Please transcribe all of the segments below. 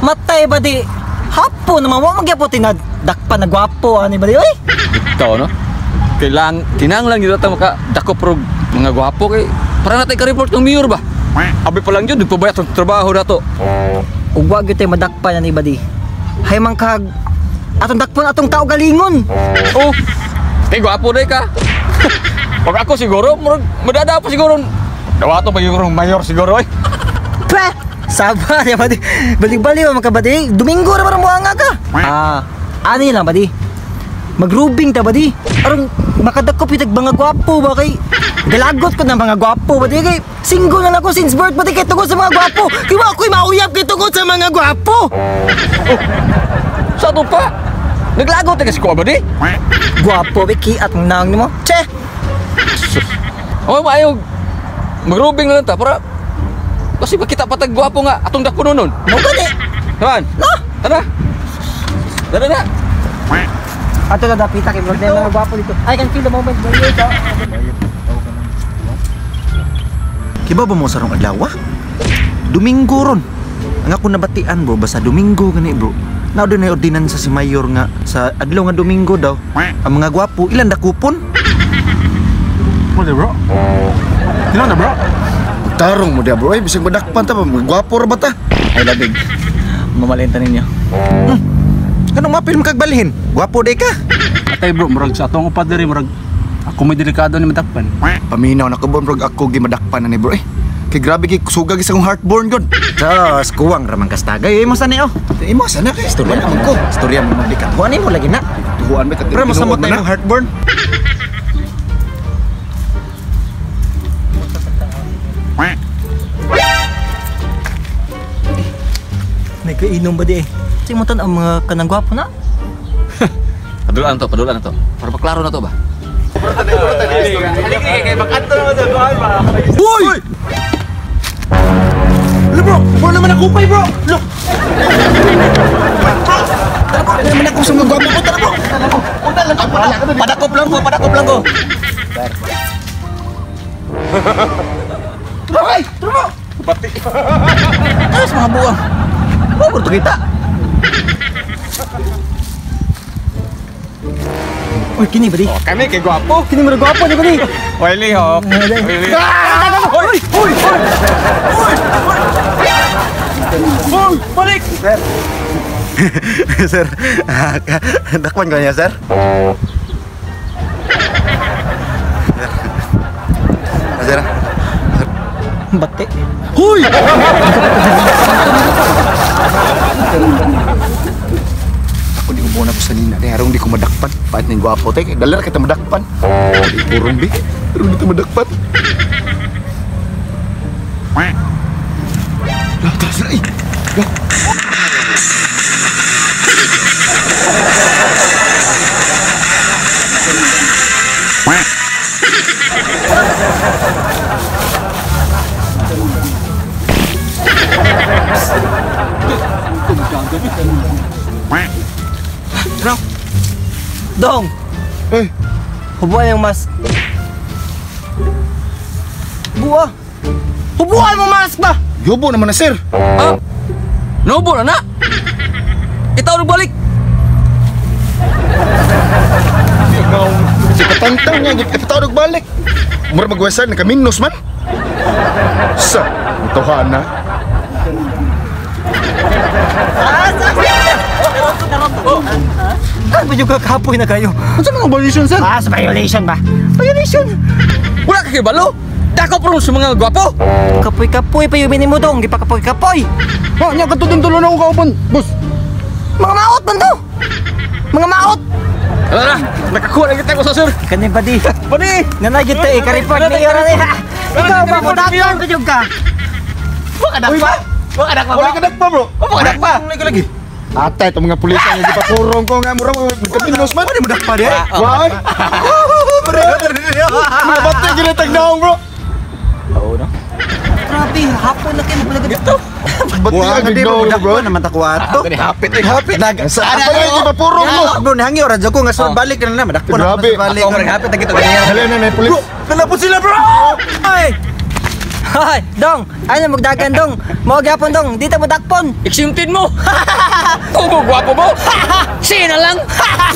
Matay ba di? Hapo naman, wa magyapon tinadakpan na gwapo ani ba di? Oy! Ikaw, no? Kailang, kinanglan gyud ta maka dakop rog mga gwapo kay para natay ka-report ng mayor ba? Abi pa lang yun, nagpabayat ang trabaho na to. Ug wa gyud tay madakpan ani ba di? Hay man kag atong dakpon atong tao galingon. Oh, kay gwapo day ka. Pag ako siguro, murag madada pa siguro. Dawato pa yung mayor siguro eh. Peh! Saba niya ba di? Balik-balik ba makabadi? Domingo ra parang buanga ka. Ah, ani lang ba di? Magrubing ta ba di? Aron makadakop itag mga gwapo ba kay galagot ko ng mga gwapo ba di kay single na lang ako since birth ba di kay tungod sa mga gwapo. Kay wa ako'y mauyab kay tungod sa mga gwapo. Sa ato pa, naglagot na kasi ko ba di? Gwapo ba kiat mong naong nimo? Che! Oh, maayo. Magrubing na lang ta para kasi makita pa tag gwapo nga atong dako nun. Mo gani. Taman. No. Tara. Tara na. Ato na dapita kay murag na mga gwapo dito. I can feel the moment when you're down. Kiba ba mo sa rong adlaw? Domingo ron. Ang ako nabatian bro, basta Domingo gani bro. Naa doon na ordinansa si Mayor nga sa adlaw nga Domingo daw. Ang mga gwapo ilan dakupon? Pwede bro. Tinuod na bro. Tarong mo dia bro, eh, bisag madakpan ta ba, gwapo ra ba ta? Ay labig. Mamalintan ninyo. Kanong mapil makagbalhin? Gwapo day ka. Atay bro, murag sa atong upad diri murag ako may delikado ni madakpan. Paminaw na ko bro, murag ako gimadakpan na ni bro eh. Kay grabe kay suga sa akong heartburn gud. Tos, kuwang ramang kastagay. Imo sa ni oh. Imo sana kay Istorya man ko. Istorya mo magdikat. Huan mo lagi na. Tuhuan ba ka Pero masamot na imong heartburn. Nagkainom ba di eh? Simutan ang mga kanang gwapo na. Padulaan to, padulaan to. Para maklaro na to ba? Uy! Lo bro, bro naman ako pay bro. Lo. Tara bro, naman ako sa mga gwapo ko. Tara bro. Padakop lang ko, padakop lang ko. Tara kay, tara bro. Pati. Tara sa mga buwang. Wa bro kita. Uy, kini ba di? Oh, kami kay gwapo. Kini mo gwapo di ba di? Oy, lihok. Oy, lihok. Uy! Uy! Uy! Balik! Sir, dakpan ko niya, sir. Sir. Bate. Huy! Ako di ko na ko sa nina, di harong di ko madakpan. Paat ning gwapo tay, kay dalar kita madakpan. Di purong bi, harong di ta madakpan. Lah, tas na eh. Lah. Dong! Uy, Hubuan yung mask. Buwa! Hubuan mo mask ba? yubo naman na sir. Ah! Nobo na na! Itaw balik! Si patantang niya, ipatawag balik. Mura magwasan, nakaminos man. Sa, itohan na. Ah, medyo kakapoy na kayo. Unsa man ang violation sir? Ah, sa violation ba? Violation! Wala ka kibalo! Dakop ron sa mga gwapo! Kapoy-kapoy pa yung mo dong. Di pa kapoy-kapoy. Ha, nya kadto tulo na ako kauban, boss. Mga maot man to! Mga maot! Tara na! Nakakuha na kita ko sa sir! Kani ba di? Bani! Nanay gyud ta eh, ka-report ni Yora ni. Ikaw ba mo dakpan pa jud ka? Wala ka dakpa! Wala ka dakpa Wala ka dakpa bro. Wala ka dakpa! Lagi lagi. Atay, itong mga pulis ang ipapurong ko nga mura magkaminos man. Ano mo dakpa di? Why? Mga bate ginatag naong bro. Oo no? Grabe, hapon na kayo magpalagad dito. Bate Buang ang di mo gignaw bro. dakpa naman ta kuwato. Kani hapit eh! Hapit. Nag Sa apa na ipapurong mo. Bro, nahangyo ra jud ko nga sur balik na na madakpo na Grabe. sur balik. Ako rin hapit na kita ganyan. Dali na na pulis. Bro, nalapot sila bro. Ay! Hoy, dong, ay na magdagan, dong. Mao gyapon, dong, dito mo dakpon. Exempted mo. Tubo gwapo mo. Sina lang.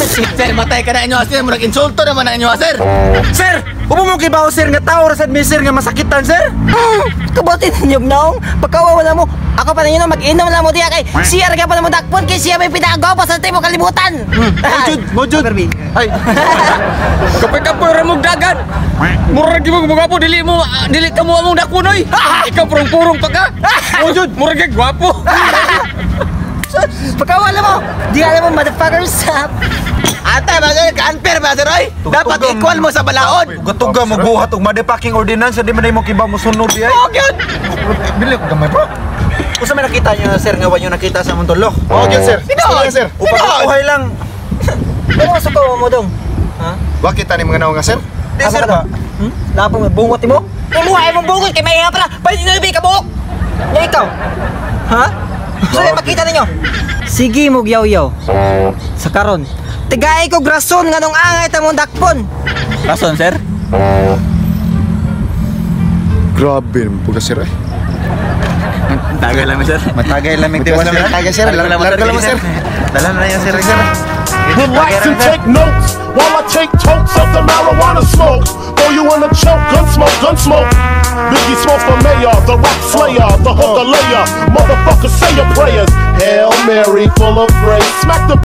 Sir, matay ka na inyo, sir. Murag insulto naman na inyo, sir. Sir, ubo mo kibaw, sir, nga tao ra sad mi, sir, nga masakitan, sir. Kabotin ninyo naong, pagkawa wala mo. Ako pa ninyo mag-inom lang mo diya kay siya ra gyapon mo dakpon kay siya may pinakagwapo sa timo kalibutan. Mojud, mojud. Ay, Kapoy-kapoy ra mong dagan. Murag mo gwapo dili mo ah, dili ka mo among dakpon oy. Ikaw purong-purong pa ka. Mujud, murag kay gwapo. Pagkawala mo. Di alam mo, motherfuckers. Ate, ba sir, ka-unfair ba, sir, oy? Dapat equal mo sa balaod. Gatuga mo buhat og motherfucking ordinance di man mo kibaw mo sunod di ay. Oh, gyud. Bili ko gamay, bro. Usa may nakita niyo, sir, nga wa niyo nakita sa among tulo? Oh, gyud, sir. Sino? Sir. Upa lang. Ano sa ko mo, dong? Ha? Wa kita ni mga naong nga, sir. Di, sir, ba? Lapong bungot mo? Imuha imong bungot kay may para pwede na ka buok. Ya ikaw. Ha? So makita ninyo. Sige mo yaw-yaw. Sa karon. Tagay ko grason nganong angay ta mong dakpon. Rason, sir? Grabe naman po ka, sir, eh. Tagay lang sir. Matagay lang mig tiwas, sir. Matagay, sir. Larga lang, sir. Dala na yan, sir, sir. Relax and take notes while I take totes of the marijuana smoke. Throw you in a choke, gun smoke, gun smoke. Biggie Smalls for mayor, the rap slayer, the hooker layer. Motherfucker, say your prayers. Hail Mary, full of grace. Smack the